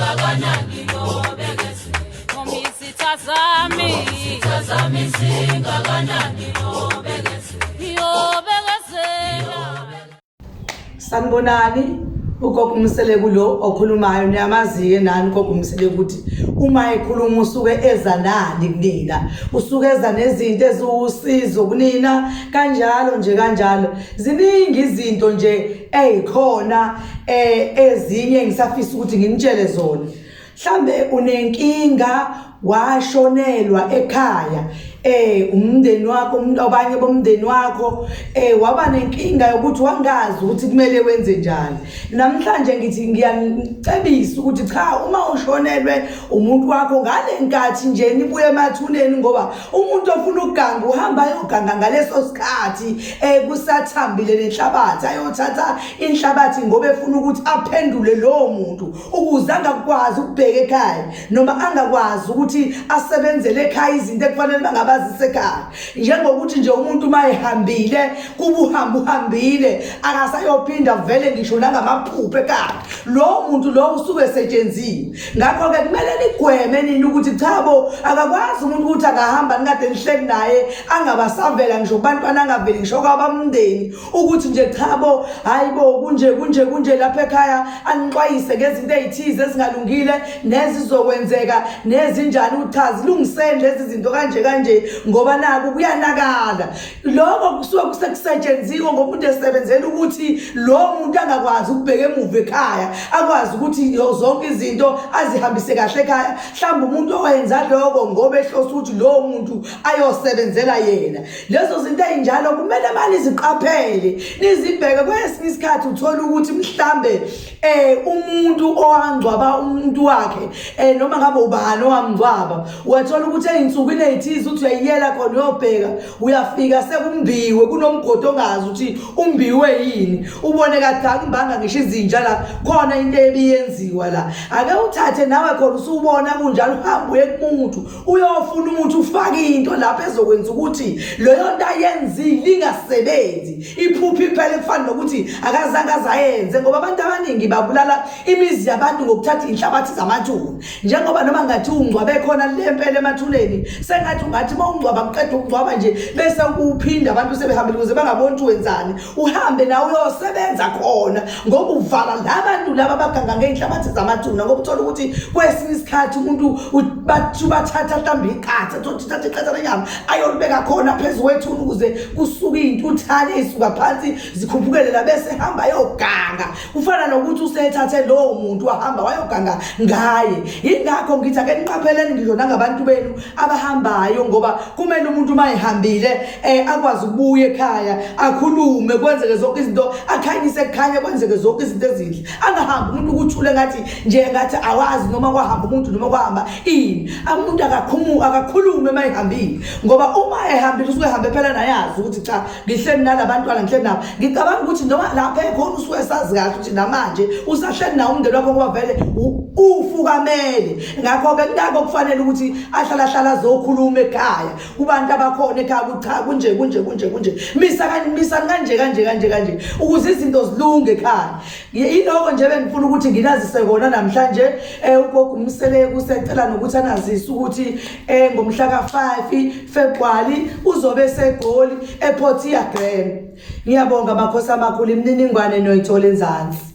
Singakanani nobekezela. Noma izitha zami. Izitha zami singakanani nobekezela. Ngiyobekezela. Sanibonani, ugogo uMseleku lo okhulumayo niyamazi-ke nani ugogo uMseleku ukuthi uma ekhuluma usuke eza nani kunina, usuke eza nezinto eziwusizo kunina kanjalo nje kanjalo. Ziningi izinto nje ey'khona eh ezinye ngisafisa ukuthi nginitshele zona. Mhlambe unenkinga washonelwa ekhaya eh umndeni wakho umuntu abanye bomndeni wakho eh waba nenkinga yokuthi wangazi ukuthi kumele wenze njani namhlanje ngithi ngiyanicebisa ukuthi cha uma ushonelwe umuntu wakho ngale nkathi nje nibuye emathuneni ngoba umuntu ofuna ukuganga uhamba ayoganga ngaleso sikhathi eh kusathambile nenhlabathi ayothatha inhlabathi ngoba efuna ukuthi aphendule lowo muntu ukuze angakwazi ukubheka ekhaya noma angakwazi ukuthi asebenzele ekhaya izinto ekufanele bangabazise ekhaya njengokuthi nje umuntu uma ehambile kuba uhamba uhambile akasayophinda vele ngisho nangamaphupho ekhaya lowo muntu lowo usuke esetshenziwe ngakho-ke kumele nigweme nini ukuthi chabo akakwazi umuntu ukuthi angahamba nikade nihleli naye angabasavela ngisho kubantwana angaveli ngisho kwabamndeni ukuthi nje chabo hayibo kunje kunje kunje lapha ekhaya anixwayise ngezinto ezithize ezingalungile nezizokwenzeka nezinjani ukuthi cha zilungiseni lezi zinto kanje kanje ngoba naku kuyanakala lokho kusuke kusekusetshenziswa ngoba umuntu esebenzela ukuthi lo muntu angakwazi ukubheka emuva ekhaya akwazi ukuthi zonke izinto azihambise kahle ekhaya mhlawumbe umuntu owenza lokho ngoba ehlose ukuthi lowo muntu ayosebenzela yena Lezo zinto ezinjalo kumele mani iziqaphele nizibheke. Kwesinye isikhathi uthola ukuthi mhlambe umuntu owangcwaba umuntu wakhe noma ngabe ubani owamngcwaba, uyathola ukuthi ezinsukwini ezithize uthi uyayiyela khona uyobheka, uyafika sekumbiwe kunomgodi ongazi ukuthi umbiwe yini, ubone kade akumbanga ngisho izinja la, khona into ebiyenziwa la. Ake uthathe nawe khona usubona kunjalo, uhambe uye kumuntu uyofuna umuthi ufake into lapho ezokwenza ukuthi leyo nto ayenzile ingasebenzi iphuphe iphele kufana nokuthi akazange azayenze ngoba abantu abaningi babulala imizi yabantu ngokuthatha iy'nhlabathi zamathuna njengoba noma ngathi ungcwabe khona le mpela emathuneni sengathi ungathi uma ungcwaba kuqeda ukungcwaba nje bese uphinda abantu sebehambile ukuze bangaboni ukuthi wenzani uhambe nawe uyosebenza khona ngoba uvala la bantu laba abaganga ngey'nhlabathi zamathuna ngoba uthola ukuthi kwesinye isikhathi umuntu bathi bathatha mhlawumbe iqatha thothi thatha iqatha lenyama ayolibeka khona phezu kwethuna ukuze kusuke iy'ntuthane ey'suka phansi zikhuphukele la bese hamba ayoganga kufana nokuthi usethathe lowo muntu wahamba wayoganga ngaye yingakho ngithi ake niqapheleni ngisho nangabantu benu abahambayo ngoba kumele umuntu uma ehambile akwazi ukubuya ekhaya akhulume kwenzeke zonke izinto akhanyise kukhanye kwenzeke zonke izinto ezinhle angahambi umuntu ukuthule ngathi nje ngathi awazi noma kwahamba umuntu noma kwahamba ini umuntu akakhumu akakhulume uma ehambile ngoba uma ehambile usuke ehambe phela nayazi ukuthi cha ngihleli nalabantwana ngihleli nabo ngicabanga ukuthi noma lapha ekhona usuke esazi kahle ukuthi namanje usahleli nawo umndeni wakho ngoba vele ufukamele ngakho-ke kunako kufanele ukuthi ahlala hlala azokhuluma ekhaya kubantu abakhona ekhaya ukuthi cha kunje kunje kunje kunje misa misani kanje kanje kanje kanje ukuze izinto zilunge ekhaya yiloko nje bengifuna ukuthi nginazise kona namhlanje ugogo uMseleku usecela nokuthi anazise ukuthi ngomhla ka-5 February uzobe eseGoli ePortia Grand. Ngiyabonga makhosi amakhulu imininingwane noyithola enzansi.